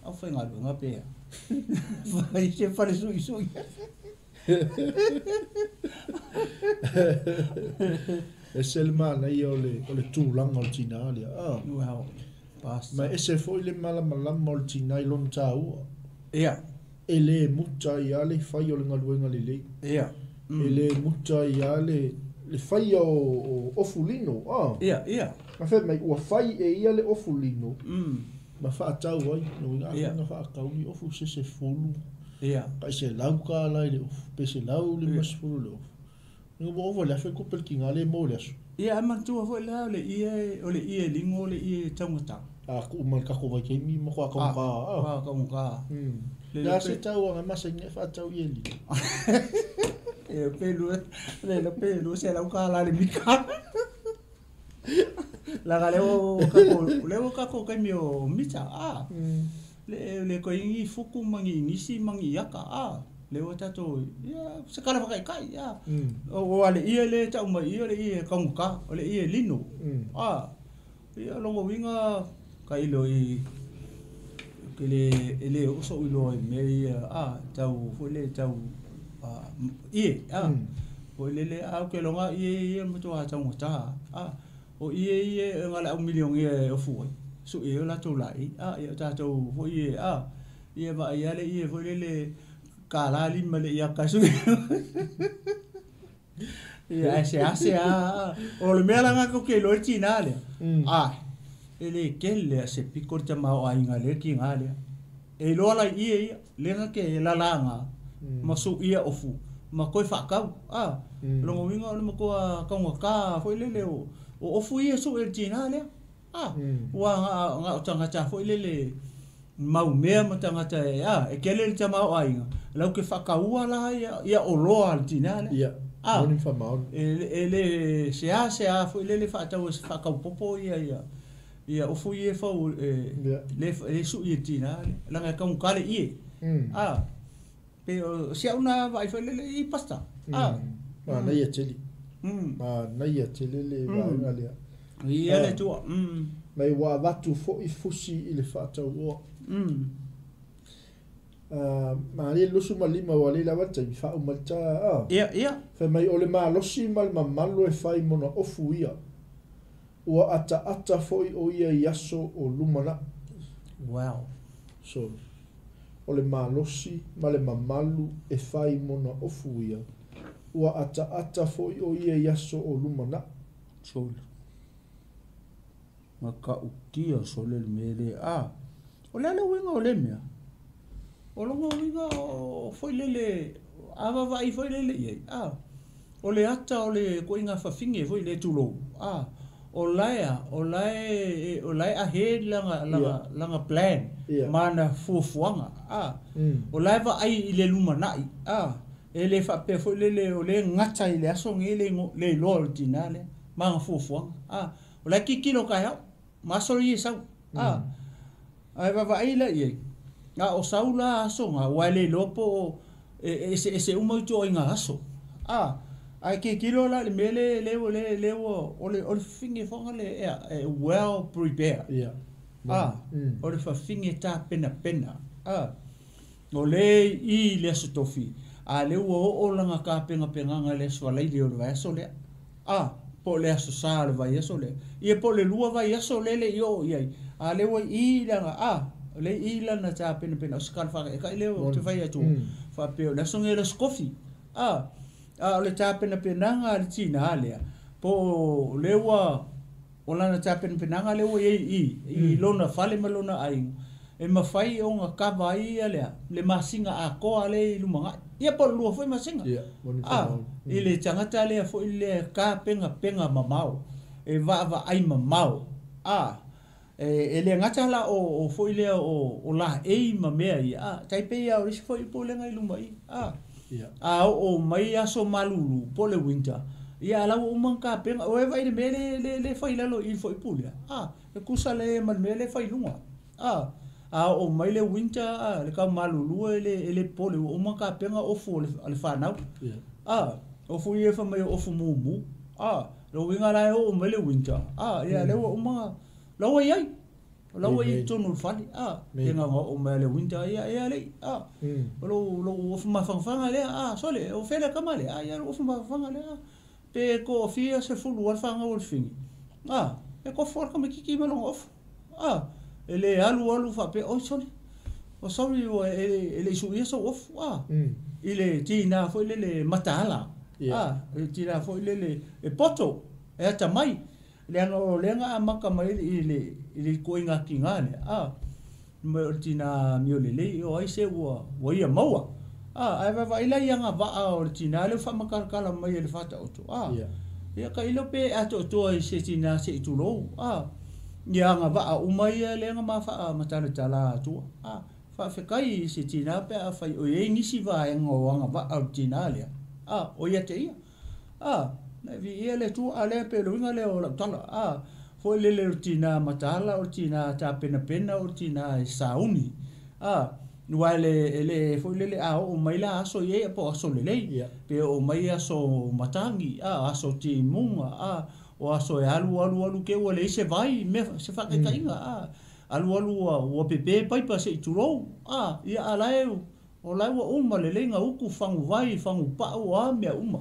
Au faigaluega pe a. Fai se fale suisui. Ese le manaia o le o le tulaga o le tina lea. A. Wow. Pastor. Ma ese foi le malamalama o le tina i lona taua. Ia. E le muta ai lava le fai o le galuega lelei. Ia. E le muta ai lava le le faia o ofu lino. A. Ia, ia. Ma fai mai ua fai e ia le ofu lino. Ma faatau ai, lona uiga afai na faatau ni ofu se 10. Ia. Tai $100 i le ofu, pe $150 le ofu. Ina ua ova i le 1000 le tupe le tiga le mo le aso. Ia, ae manatua foi la o le ie, o le ie ligo, o le ie taugata. A tuu ma le tatou vaitaimi matua taugata a. A, taugata. Le a se tau a masani ai faatau ie ligo. E pe lua, le pe $200 le mika. Laga le o kako, le o kako kaimi o mita, a. Le le ko ingi fuku mangi nisi mangi iaka, a. Le o tatou, ia, se kala whakaikai, a. O ale ia le tau mai ia le ia kaunga, o le ia lino. A. Ia longo winga Tailo i ke le e le oo so'u iloa i mea ia a tau foi lele tau ie a foi lele a ou te iloga ie ia e matuā taugata a o ie ia e na o le au milionea e ofu ai su'i ai o latou laei a ia o tatou foi e a ia vaai lava le ie foi lele $1.50 le iata e sui. Ia ae seasea a o le mea la lena tou te iloa ai le tinā lea ae e le tele a se pito le tamaoaiga i lea tinā lea. E iloa la i ie ia lea na te lalaga ma suia ofu ma toe faatau a. O lona uiga o le matua taugata foi lele o ofu ia e sue e le tinā lea a. Ua na o tagata foi lele mau mea ma tagata e a e tele le tamaoaiga latou te faataua la ia oloa a le tinā lea. Ia, A moni ma faamaoni. e le seasea foi lele faatau e se faataupopo ia ofu ia e fau e Ia. le le sui e le tinā lea leaga e taugata le ie. A pei o si au na vaai foi lele i pasta. A Manaia tele. Manaia tele le vaega lea. Ia le tua. Mai ua avatu foi fusi i le faatauoa. Malie le 25 ua lei lava le taimi faauma le ta a. Ia, ia. Fai mai o le malosi ma le mamalu e fai mona ofu ia. Ua ataata foi o ia i aso o lumanai. Wow. So, o le malosi ma le mamalu e fai mona ofu ia. Ua ataata foi o ia i aso o lumanai. Sole. Matautia sole le mea lea. A, o le a le uiga o lea mea? O lona uiga o foi lele, a vaavaai foi lele i ai, a, o le ata o le ituaiga fafine foi lea tulou, a, o la e a, o la e, o la e ahead lana, lana, lana plan, ma ana fuafuaga, a, o la e vaai i le lumanai, a, e le faapea foi lele o lea e gata i le aso lenei le, le iloa o le tinā lea, ma ana fuafuaga, a, o la e tilotilo taeao, ma aso ia e sau, a, ae vaavaai la i ai, a o sau la aso na, aua e le iloa po o e eseese uma ituaiga aso, a, ae tilotilo la i le mea le, le, le, le ua, o le, o le fafine foga le, e, well prepared. Ia. A, o le fafine tapenapena, a, o le i le aso tofi, a lea ua oo lana tapenapenaga i le aso Faraile o le vaiaso lea, a, po o le aso Sa o le vaiaso lea, ia po o le 2 vaiaso lea e le i oo i ai, a lea ua i lana, a, o lea i lana tapenapena, o se tala faataitai lea ou te fai atu, faapea o le aso lenei o le aso kofi, a, a o le tapenapenaga a le tinā lea, po o lea ua, o lana tapenapenaga lea ua i ai i i lona fale ma lona aiga, e mafai ona kava ai ia lea, le masina atoa lea i lumanai, ia po o le 2 foi masina. Ia, moni A, faamaoni. i le tagata lea foi lea tapenapena mamao, e vaavaai mamao, a, e le gata la o, o foi lea o, o laei ma mea ia, a, tai pei lava o le isi foi pulega i luma i, a, Ia. a oo mai aso malulu po o le winter, ia a la ua uma ona tapena, o e vaai i le mea le, le, le fai i lalo i le fuaipu lea, a, e tusa le ma le mea le fai i luga, a, a oo mai le winter, a, le tau malulu e le, e le popole, ua uma ona tapena ofu o le, o le fanau, Ia. a, ofu ia e fai mai o ofu mumu, a, le uiga la e oo mai le winter, a, ia lea ua uma, la ua i ai, la ua i ai Amen. totonu o le fale, a, Amen. e na oo mai le winter, ia, ia alei, a, o lou, lou ofu mafangafaga lea, a, sole, o fea le kama lea, a, ia lou ofu mafangafaga lea, a, pe toafia 10 a le fanau o le fafine, a, e kofo le tamaititi ma lona ofu, a, e le alu alu faapea, oi sole, o sorry ua e, e le i suia sou ofu, a, i le tinā foi lele mataala, Ia. a, le tinā foi lele e poto, e atamai, leaga o lea na amata mai i le, i le ituaiga tinā lea, a, ma o le tinā miolelei, o ai se ua, ua ia maua, a, ae vaavaai la i agavaa o le tinā lea ua faamatalatala mai e le faataoto, a, Ia. ia tailo pe atoatoa i se tinā se i tulou, a, ia agavaa uma ia lea na ma faamatalatala atua, a, faafetai i se tinā pe afai o i ai nisi vaega o agavaa o le tinā lea, a, o ia te ia, a, na viia le Atua, a lea pe o le uiga lea o lau tala, a, foi lele o le tinā mataala, o le tinā tapenapena, o le tinā e sauni, a, aua e le, e le foi lele a oo mai la aso i ai po o aso lelei, Ia. pe oo mai aso matagi, a, aso timuga, a, o aso e alu alu alu ke ua leai se vai, mea, se faataitaiga, a, Alualu ua pepe paipa seʻi tulou, a ia a la e o la e ua uma lelei gauku faguvai fagupa'u o a mea uma,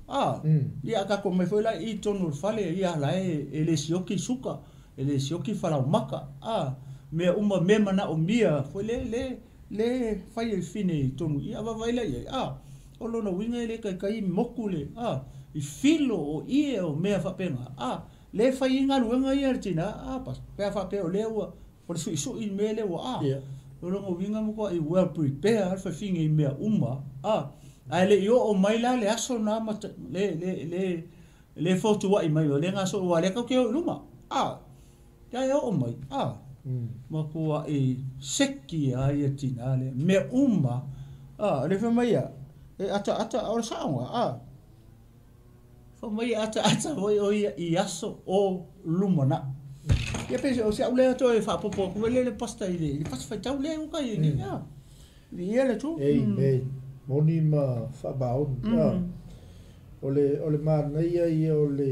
a ia a tatou omai foi la i i totonu o le fale ia la e le sioki suka e le sioki falaomaka, a mea uma mea manaʻomia foi le le le fai e le fine i totonu i i a vaavaai la i ai, a o lona uiga e le taitai motu le a i filo o ie o mea faapena, a le fai ai galuega ia a le tinā, a pe a faapea o lea ua o le suʻisuʻi le mea lea ua a o lona uiga e matuaʻi well prepare lava le fafine i mea uma a ae le i oo mai la le aso lena ma le le le le fotuaʻi mai o lea gasolo aua o lea tatou te o i luma a ae oo mai a matuaʻi seki lava ia tinā lea mea uma a o lea fai mai ia e ataata o le saoga a Fai mai e ataata foi ʻo ia i aso o lumanaʻi. Ia pei o si au lea toe faaopoopo atu foi lea le pastor i le Fasi Faitau lea uka i ni a. Viia le Atua. Amen. Moni ma faamaoni. O le o le manaia ia o le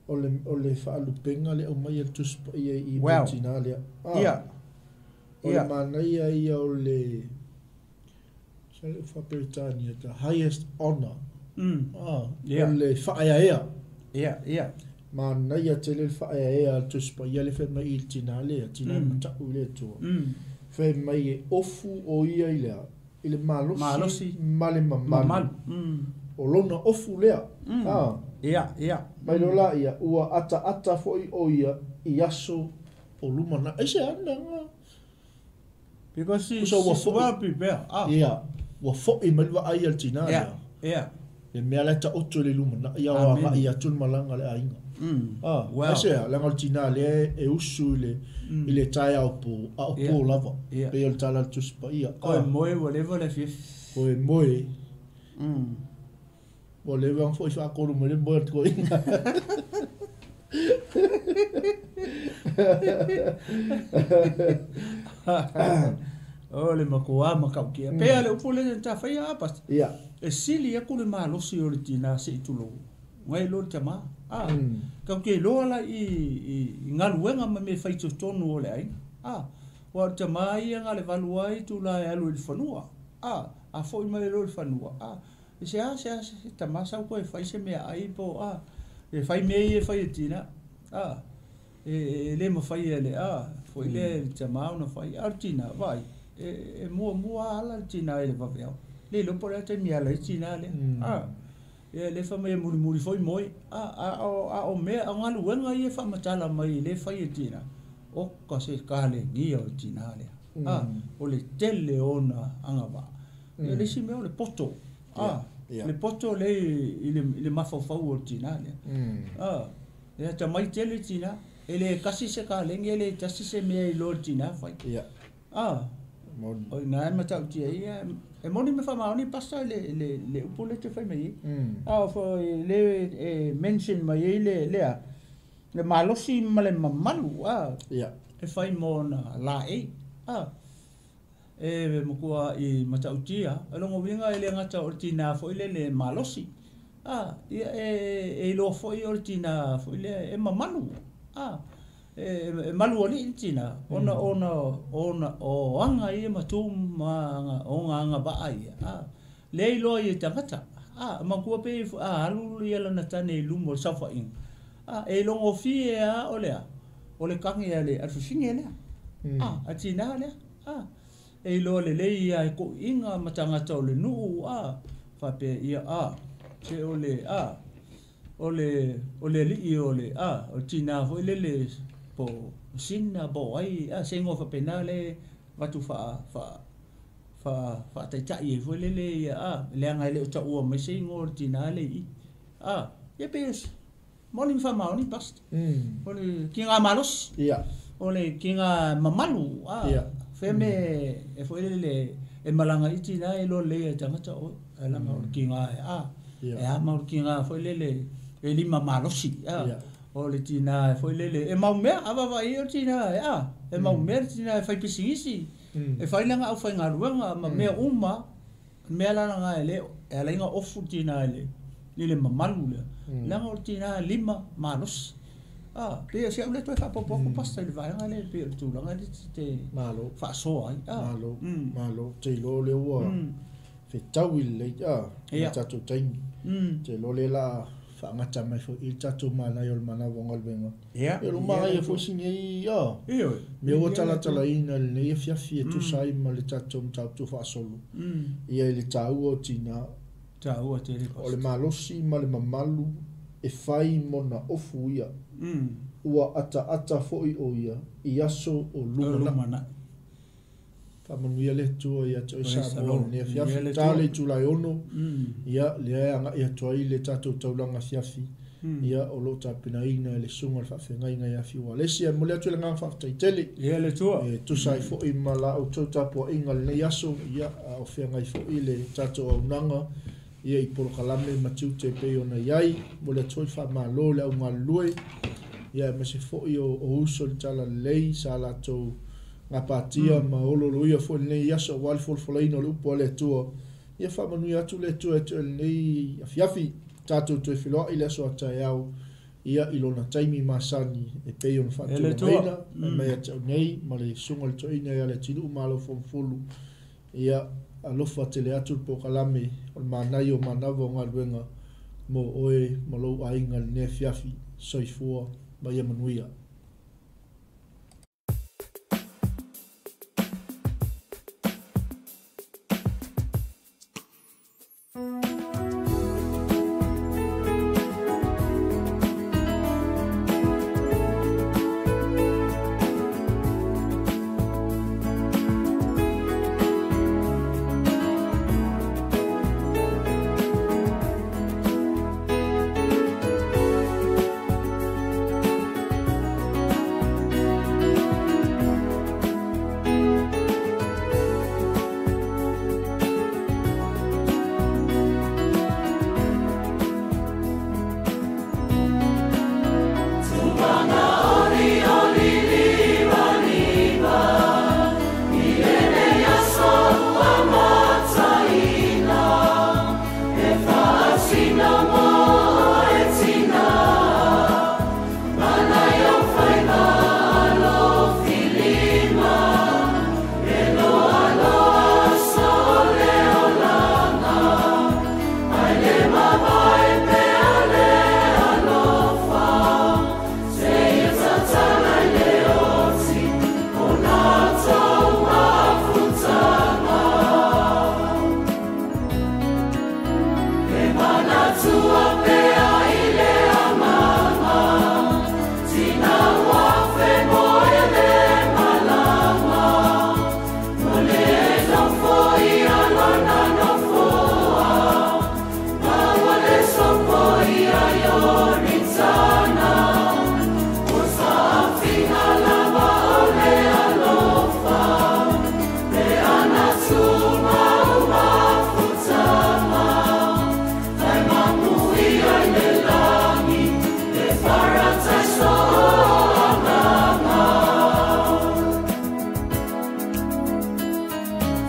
o le o le faalupega le aumai a le Tusi Paia i i Well. tinā lea. Ia. O le manaia ia o le Sa le Faa-Peretania, the highest honour. Ia. O le faaeaea. Ia, ia. Manaia tele le faaeaea a le Tusi Paia lea fai mai i le tinā lea, tinā e mataʻu i le Atua. Fai mai e ofu ʻo ia i le a? I le malosi, Malosi. ma le mamalu. Mamalu. O lona ofu lea. Ia, ia. Mai loa laia, ua ataata foi ʻo ia i aso o lumanaʻi. Aisea leaga? Because she, Kusa ua she's foʻi. well prepared. Ah. Ia, ua foʻi mai le vaai a le tinā Ia, lea. ia. Le mea la e taoto i le lumanai, a o Amen. agaʻi atu le malaga a le aiga. Ah, Well. aisea, leaga o le tinā lea e usu i le, i le taeao pō, a o Ia. pō lava. Ia. Pei o le tala a le Tusi Paia. Koe Ah, moe ua leva le afiafi. koe moe. Ua leva ona foi faatolu mai le moe a le toeaina. O le makuā matautia. Pea le upu lea na tafaia a pastor. Ia. E sili atu le malosi o le tinā seʻi tulou. Ngai loa le tamā. A, tatou te iloa la i, i, i galuega ma mea e fai i totonu o le aiga. A, aua o le tamā ia na le valu ai itulā e alu i le fanua. A, a foʻi mai loa i le fanua, a, e se a se a se tamā sau koe e fai se meaai po o a, e fai mea ia e fai e tinā. A, e, e le mafai e le a, foi lea e le tamā ona fai, a o le tinā, vaai, e, e muamua ala le tinā i le vaveao. Le iloa po o le a le taimi e ala ai le tinā lea. A, ia lea fai mai e mulimuli foi moe. A, a, o, a o mea, o galuega ia e faamatala mai e le fai e tinā, oka se kalenia o le tinā lea. A, o le tele o ona agavaa. Ia, o le isi mea o le poto. A, le poto lea i le, i le mafaufau o le tinā lea. A, e atamai tele le tinā. E le tasi se kalegi, e le tasi se mea e iloa e le tinā fai. A, o i ina e matautia ai ia, e moni ma faamaoni pastor le, le, le upu lea e te fai mai ai. A o foi le e mention mai ai le, lea, le malosi ma le mamalu, a, e fai mo ona laei, a. E matua i matautia, o lona uiga e le gata o le tinā foi lele e malosi, a, ia e, e iloa foi o le tinā foi lea e mamalu, a, e, e malualii le tinā, ona, ona, ona o aga ia ma tu ma aga, ona agavaa ia, a, lea e iloa ai e tagata, a, manatua pe a alu ia lana tane i luma o le saofaiga, a, e iloagofie lava o le a, o le kage a le, a le fafine lea, a, a le tinā lea, a. E iloa lelei ia e toʻiga ma tagata o le nuu a faapea ia a se o le a o le o le alii o le a o le tinā foi lele po o Sina po o ai a se igoa faapena le avatu faa faa faa faataitai ai foi lele ia a leaga e le o taua mai se igoa o le tinā le i i a ia pei o moni ma faamaoni pastor o le tiga malosi o le tiga mamalu a fea mea e foi lele e malaga ai tina e iloa lelei e tagata oe ae leaga o le tiga e a e a ma o le tiga foi lele e lima malosi a o le tina foi lele e mau mea a vaavaai i ai o le tina e a e mau mea le tina e fai pisinisi e fai lana aufaigaluega ma mea uma mea la lena e le e ala ai ona ofu le tina i le i le mamalu lea leaga o le tina lima malosi. Pei o si au lea toe faaopoopo atu Pastor i le vaega lea pei o le tulaga lea e te Malo. faasoa ai. Malo. Malo. Ou te iloa o lea ua fetaui lelei ma tatou taimi. Ou te iloa o lea o le a faagata mai foi i le tatou manaia o le manava o galuega. Ia, o lo o manaia foi si nei mea ua talatalaina i lenei afiafi e tusa ai ma le tatou mataupu tuufaasolo. Ia i le taua o tina. Taua tele. O le malosi ma le mamalu e fai mona ofu ia. Ua ataata foi o ia i aso o lumanai. Faamanuia le Atua ia te oe Samoa i lenei afiafi. Ta le itula e 6, ia lea e agai atu ai le tatou taulaga afiafi, ia o lo o tapenaina e le susuga i le faafeagaiga ia Fiu Alesi. Ae momoli atu le agaga faafetai tele. Ia le Atua. E tusa ai foi ma la outou tapuaiga i lenei aso, ia a o feagai foi le tatou auaunaga ia i polokalame ma tiute e pei ona i ai. Momoli atu foi le faamalo i le au galulue, ia aemaise foi o uso i le talalelei sa latou gapatia ma ololoia foi lenei aso aua le folafolaina o le upu a le Atua. Ia faamanuia atu le Atua ia te oe i lenei afiafi. Tatou toe feloai le aso a taeao ia i lona taimi masani e pei ona faatulagaina mai ia te au nei ma le susuga i le toeaina ia Leatinuu Malo Fomufulu. Ia alofa tele atu le polokalame o le manaia o manava o galuega mo oe ma lou aiga i lenei afiafi. Soifua ma ia manuia.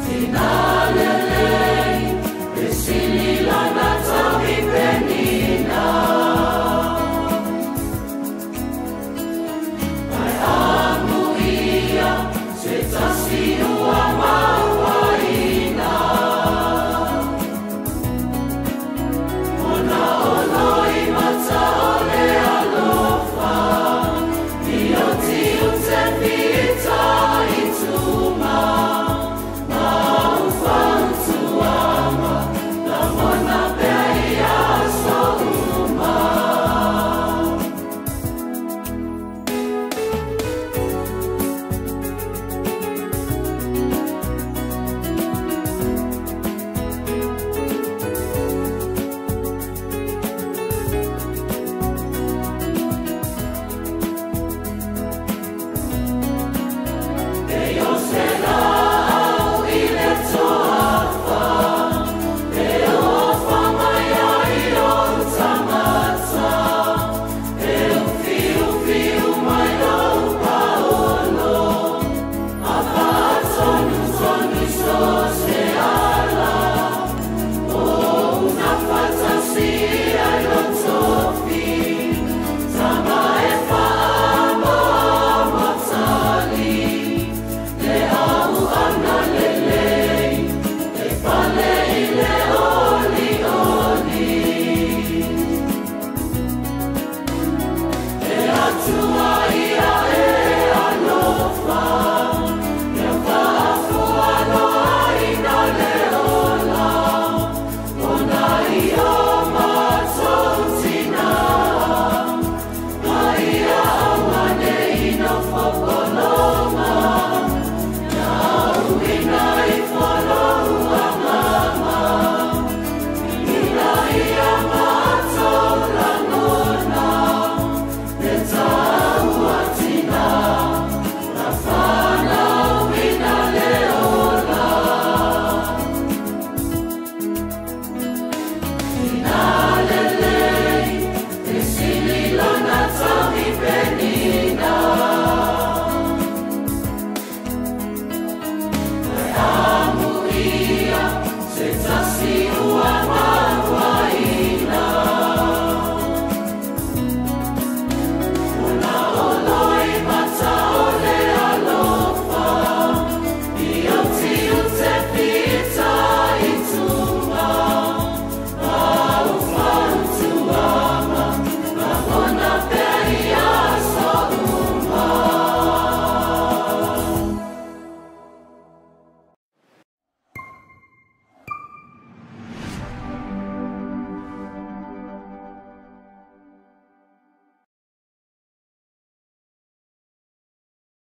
Tina.